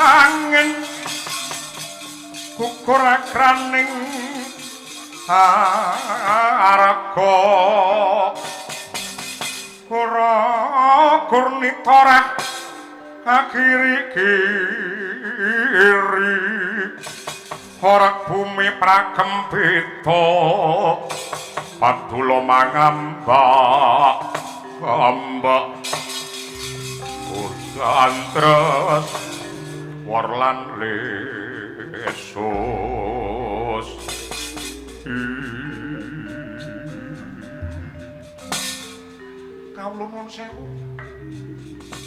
Angin gugur akraning araga kura gurnitorah kiri-kiri horak bumi prakempita padula mangambak ambak udan tres warlan lesus. Kawula nuwun sewu.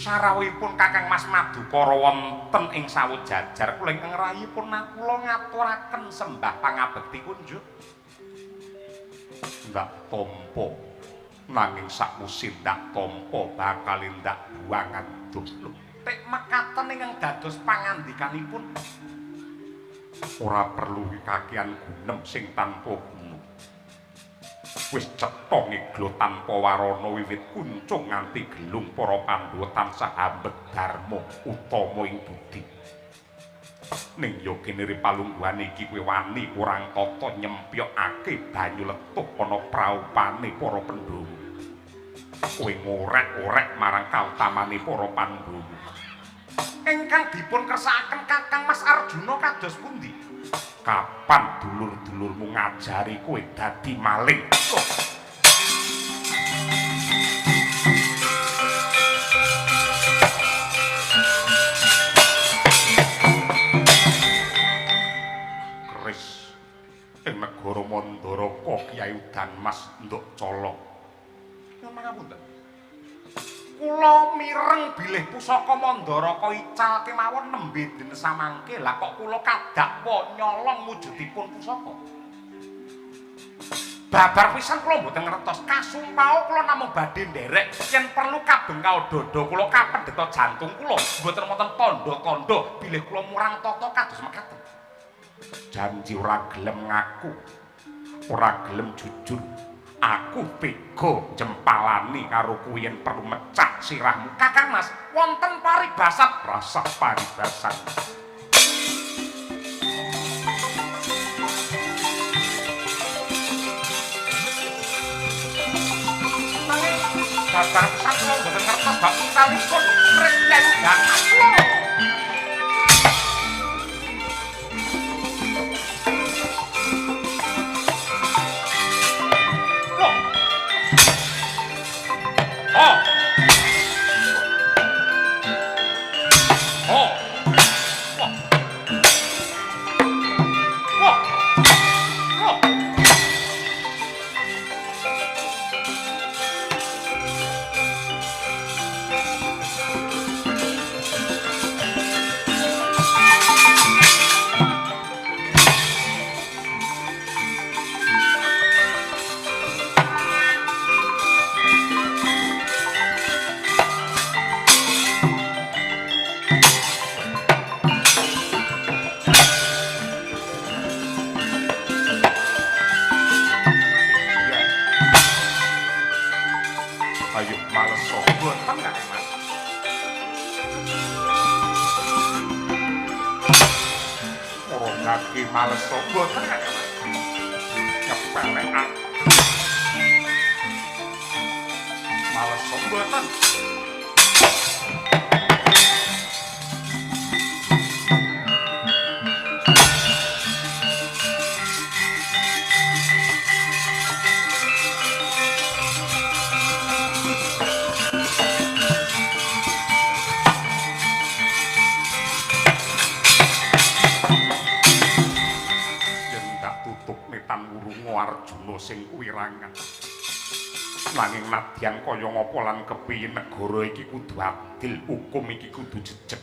Sarawuhipun Kakang Mas Madukara wonten ing sawujajar kula ingkang rayipun kula ngaturaken sembah pangabekti kunjuk. Ndak tampa nanging sakwuse ndak tampa bakal ndak buangan duh. Tek mekaten ingkang dados pangandikanipun ora perlu kakean gunem sing tanpa guna. Wis cetha ngiglo tanpa warana wiwit kuncung nganti gelung para Pandhawa tansah ambet dharma utama ing budi. Ning ya kiniri palungguhan iki kowe wani kurang tata nyempyokake banyu letuh ana praupane para Pandhawa. Kowe ngorek-orek marang kautamane para Pandhawa. Ingkang dipun kersakaken Kakang Mas Arjuna kados pundi? Kapan dulur-dulurmu ngajari kowe dadi maling? Oh. Keris ing negara Mandaraka Kyai Udan Mas nduk colong. Nyuwun pangapunten. Kula mireng bilih pusaka Mandaraka ical kemawon nembe dene samangke. Lah kok kula kadakwa nyolong wujudipun pusaka. Babar pisan kula mboten ngertos. Kasumpah kula namung badhe nderek yen perlu kabengkao dada kula kapendheta jantung kula mboten wonten tandha-tandha bilih kula murang tata kados mekaten. Janji ora gelem ngaku, ora gelem jujur. Aku tega jempalani karo kuwi yen perlu mecah sirahmu. Kakang Mas, wonten paribasan rasa paribasan. Nanging babar pisan kula mboten ngertos bab icalipun Kris Kyai Udan Mas kula. Oh. Oh. Wah. Wah. Wah. Ayo males mboten Kakang Mas. Ora kaki males mboten Kakang Mas. Nyepelekan. Males mboten. Arjuna sing kuwirangan. Nanging nadyan kaya ngapa lan kepiye negara iki kudu adil, hukum iki kudu jejeg.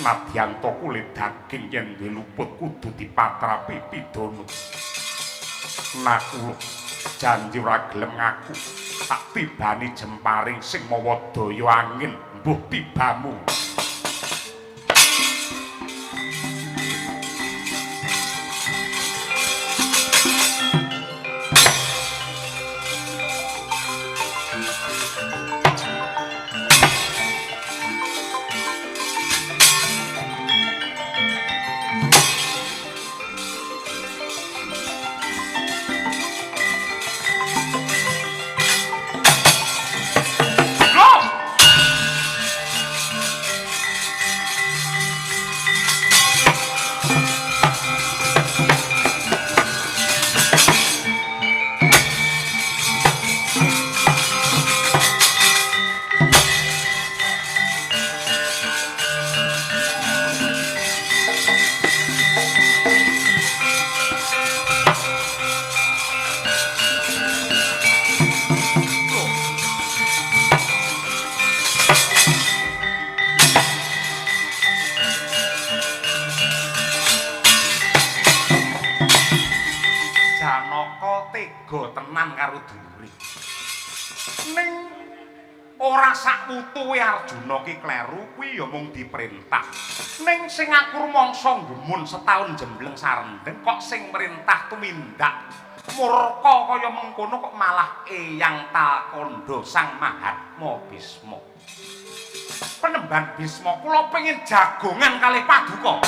Nadyan to kulit daging yen duwe luput kudu dipatrapi pidana. Nakula janji ora gelem ngaku, tak tibani jemparing sing mawa daya angin mbuh tibamu. tenan karo dulure. Ning ora sak wutuhe Arjuna ki kleru kuwi ya mung diperintah. Ning sing aku rumangsa nggemun setahun jembleng sarendeng kok sing merintah tumindak murka kaya mengkono kok malah Eyang Talkandha Sang Mahatma Bisma. Penemban Bisma kula pengin jagongan kalih paduka.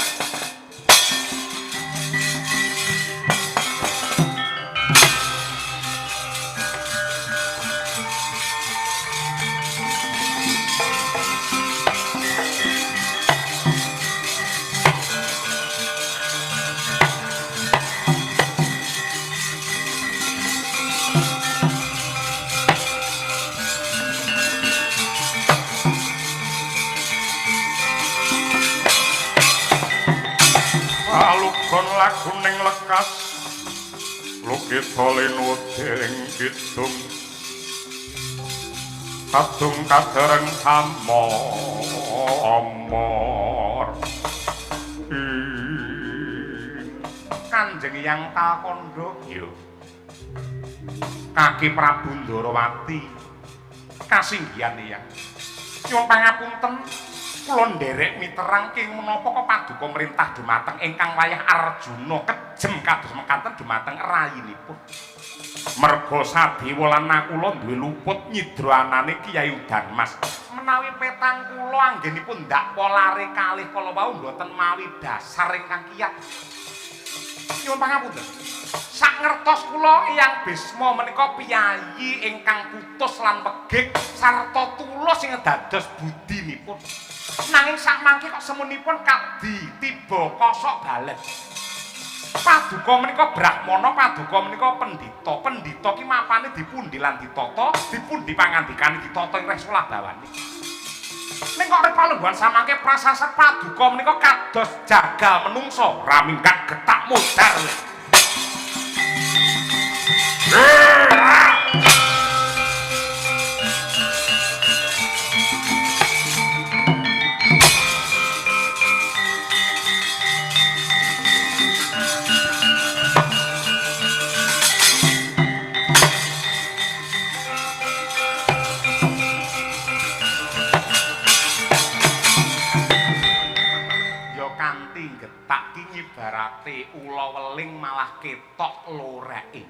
Laguning lekas lukita linuwuting kidung kadung kadereng amor Kanjeng Hyang Talkandha ya Kaki Prabu Ndarawati kasinggihan Hyang nyuwun pangapunten kula nderek miterang king menapa kok paduka merintah dumateng ingkang wayah Arjuna kejem kados mekaten dumateng rayinipun. Merga Sadewa lan Nakula duwe luput nyidra anane Kyai Udanmas. Menawi petang kula anggenipun ndak polare kalih kala wau mboten mawi dasar ingkang kiyat. Nyuwun pangapunten. Sak ngertos kula Eyang Bisma menika piyayi ingkang putus lan wegik sarta tulus ing dados budinipun. Nanging sakmangke kok semunipun kadi tiba kosok balen. Paduka menika brahmana, paduka menika pendhita. Pendhita ki mapane dipundi lan ditata, dipundi pangandikane ditata ing reh bawane. Ning kok rep palungguhan samangke prasaset paduka menika kados jagal menungsa, ra minggat getak modar. Ibarate ula weling malah ketok loreke.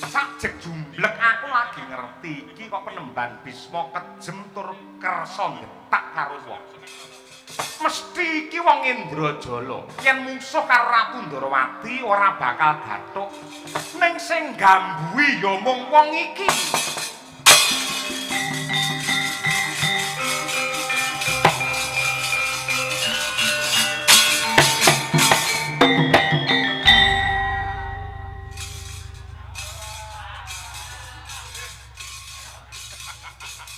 Sajeg jumblek aku lagi ngerti iki kok penemban Bisma kejem tur kersa ngetak karo wong. Mesti iki wong Indrajala. Yen mungsuh karo Ratu Ndarawati ora bakal gathuk. Ning sing gambuhi ya mung wong iki.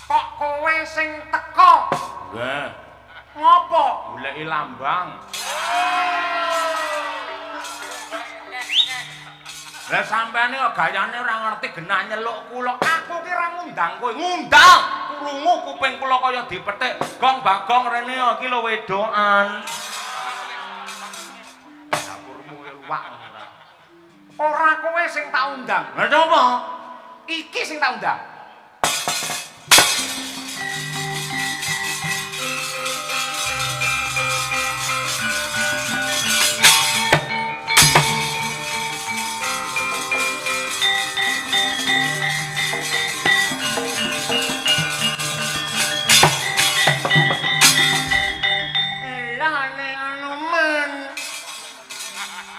Kok kowe sing teko? Nggih. Ngopo? Goleki lambang. Lah sampeane kok gayane ora ngerti genah nyeluk kula. Aku ki ora ngundang kowe. Ngundang. Krungu kuping kula kaya dipethik. Gong Bagong rene iki lho wedokan. Dapurmu luwak ora. Ora kowe sing tak undang. Lha sapa? Iki sing tak undang.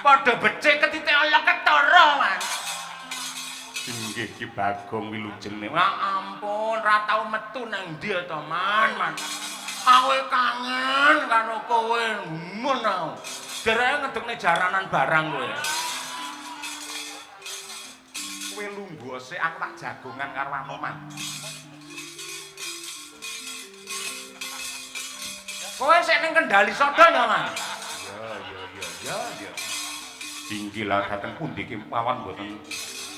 Padha becik ketitik ala ketara, Mas. Inggih Ki Bagong wilujeng. Ya ampun, ra tau metu nang ndi to, Man, Man. Aku kangen karo kowe, gumun aku. Dereke ngedukne jaranan barang kowe. Kowe lungguh sik aku tak jagongan karo Anoman. Kowe sik ning Kendali Sada ya, Man? Ya, ya, ya, ya. Inggih lah dateng pundi kemawon mboten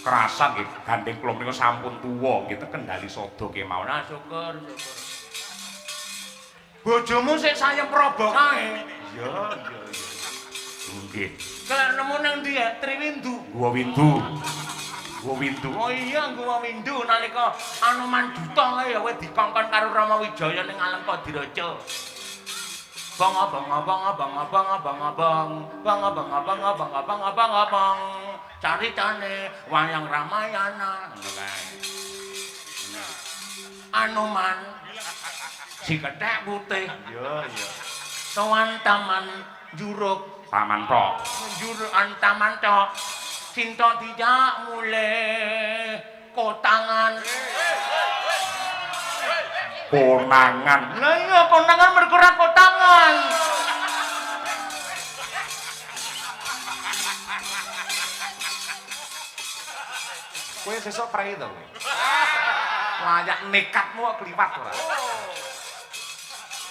kerasan nggih gandeng kula menika sampun tuwa nggih teng Kendali Sada kemawon. Ah syukur, syukur. Bojomu sik sayem probo kae. Iya, iya, iya. Nggih. Kelek nemu nang ndi ya? Triwindu. Gua Windu. Nggo windu. Oh iya, nggo windu nalika Anoman duta kae ya kowe dikongkon karo Rama Wijaya ning Alengka Diraja. Bang bang bang bang bang bang bang bang bang bang bang bang bang bang caritane wayang Ramayana ngono kae. Anoman si kethek putih. Iya, iya. Sowan taman juruk, Taman tok. juruk taman tok. Cinta dijak mulih kotangan. Konangan. Lah iya konangan mergo ora kotangan. Kowe sesuk prei to kowe? Layak nekatmu kok kliwat ora?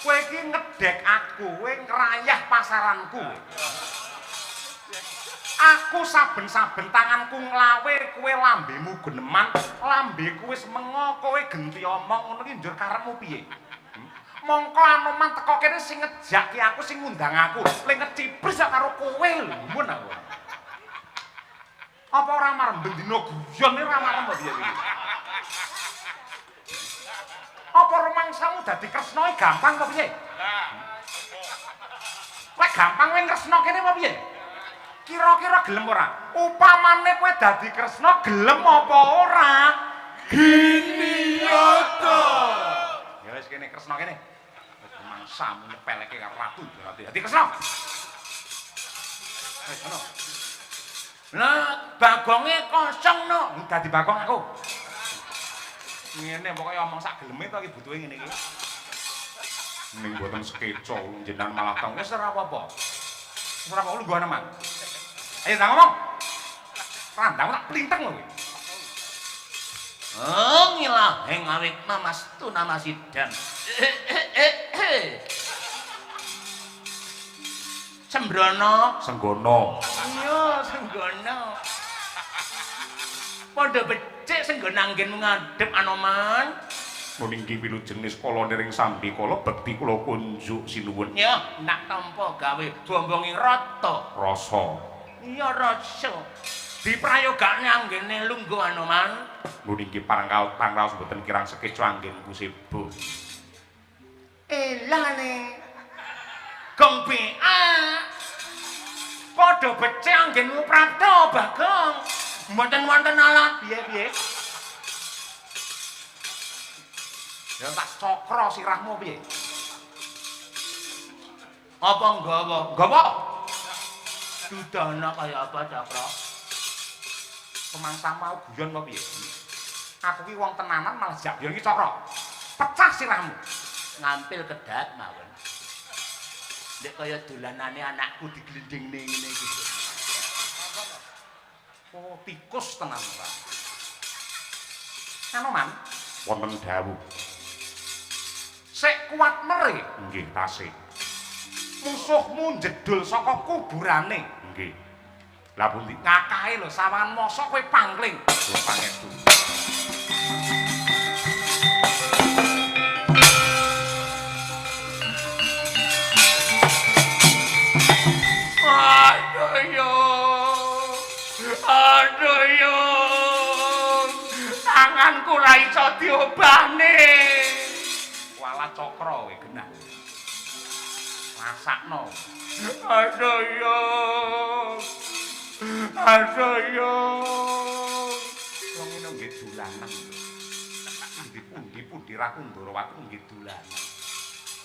Kowe iki ngedek aku, kowe ngrayah pasaranku. Aku saben-saben tanganku nglawe kowe lambemu geneman, lambeku wis mengo kowe genti omong ngono ki njur karepmu piye? Mongko Anoman teko kene sing ngejaki aku, sing ngundang aku, le ngecibris karo kowe lho, mun aku. Apa ora marem bendina guyon ora marem apa piye iki? Apa rumangsamu dadi Kresna gampang apa piye? Kowe gampang kowe ngresna kene apa piye? Kira-kira gelem ora? Upamane kowe dadi Kresna gelem apa ora? Gini yoto. Ya wis kene Kresna kene. Wis rumangsamu nyepeleke karo ratu berarti. Dadi Kresna. Wis ngono. Lah bagonge kosong no. Dadi bagong aku. Ngene pokoke omong sak geleme to iki butuhe ngene iki. Ning mboten sekeca jenengan malah tong wis ora apa-apa. Wis ora apa-apa lungguh Anoman. Ayo ndang ngomong. Randang tak plinteng lho kowe. Oh ngilaheng awit mamastu namasidan. Sembrono. Senggono. Iya, Senggono. Padha becik Senggono anggenmu ngadhep Anoman. Ninggi wilujeng niskala niring sambi kala bekti kula kunjuk sinuwun. Ya, nak tampa gawe bombongi rata. Rasa. Iya, rasa. Diprayogakne anggene lungguh Anoman. Ninggi pangraos mboten kirang sekeca anggenku sibuk. Elane. Gong BA. Padha becik anggenmu prapta, Bagong. Mboten wonten alat piye-piye. Ya tak cokro sirahmu piye? Apa nggawa? Nggawa. Dudana kaya apa, Cakra? Pemangsa mau guyon apa piye? Aku ki wong tenanan malah jak guyon iki Cakra. Pecah sirahmu. Ngampil kedat mawon. Nek kaya dolanane anakku diglindingne ngene iki. Oh, tikus tenan ora. Anoman, wonten dawuh. Sik kuat mere. Nggih, tasih. Musuhmu njedul saka kuburane. Nggih. Lah pundi ngakahe lho sawangan mosok kowe pangling. Lho pangestu. Aduh yo. Aduh yo. Tanganku ra iso diobahne. Walah cakra kowe genah. Rasakno. Aduh yo. Aduh yo. Wong ngene nggih dolanan. Endi pundi-pundi ra Kundarawati nggih dolanan.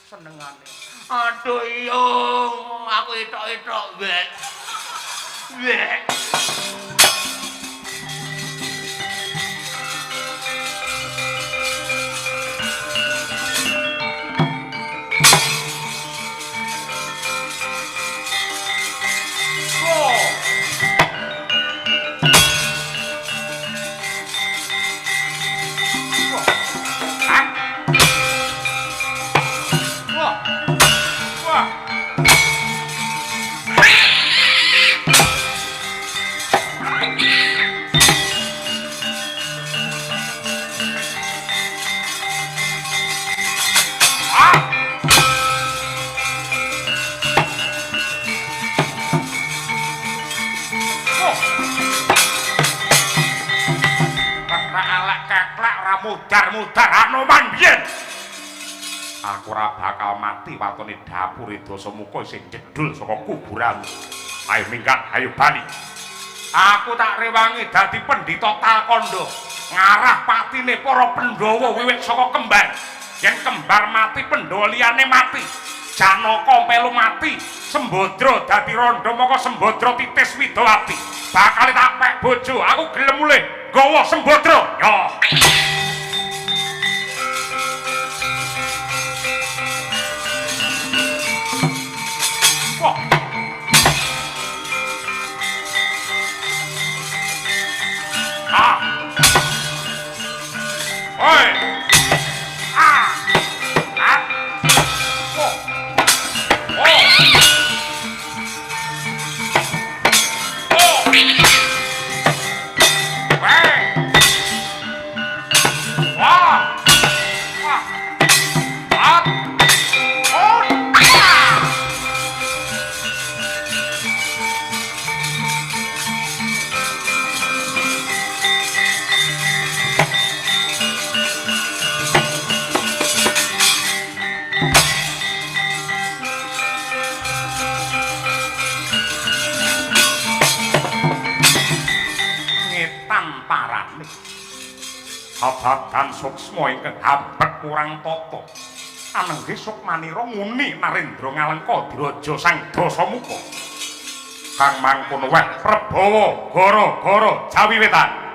Senengane. Aduh yo, aku etok-etok wek. Wek. Wah. Wah. Wah. Mudar-mudar Anoman biyen. Aku ora bakal mati watone dapure Dasamuka sing jedul saka kuburan. Ayo minggat, ayo bali. Aku tak rewangi dadi pendhita Talkandha, ngarah patine para Pandhawa wiwit saka kembar. Yen kembar mati, Pandhawa liyane mati. Janaka melu mati, Sembadra dadi randha maka Sembadra titis Widawati. Bakal tak pek bojo, aku gelem mulih nggawa Sembadra. Yo. Wah. Ah. Oi. Ah. Ah. Oh. Oh. Oh. Weh. Wah. Wah. Ah. Oh. Ah. Ngetan parane babagan suksma ingkang hambek kurang tata anengge sukmanira nguni narendra ngalengka diraja sang Dasamuka kang mangkono weh Prabawa gara-gara Jawi Wetan.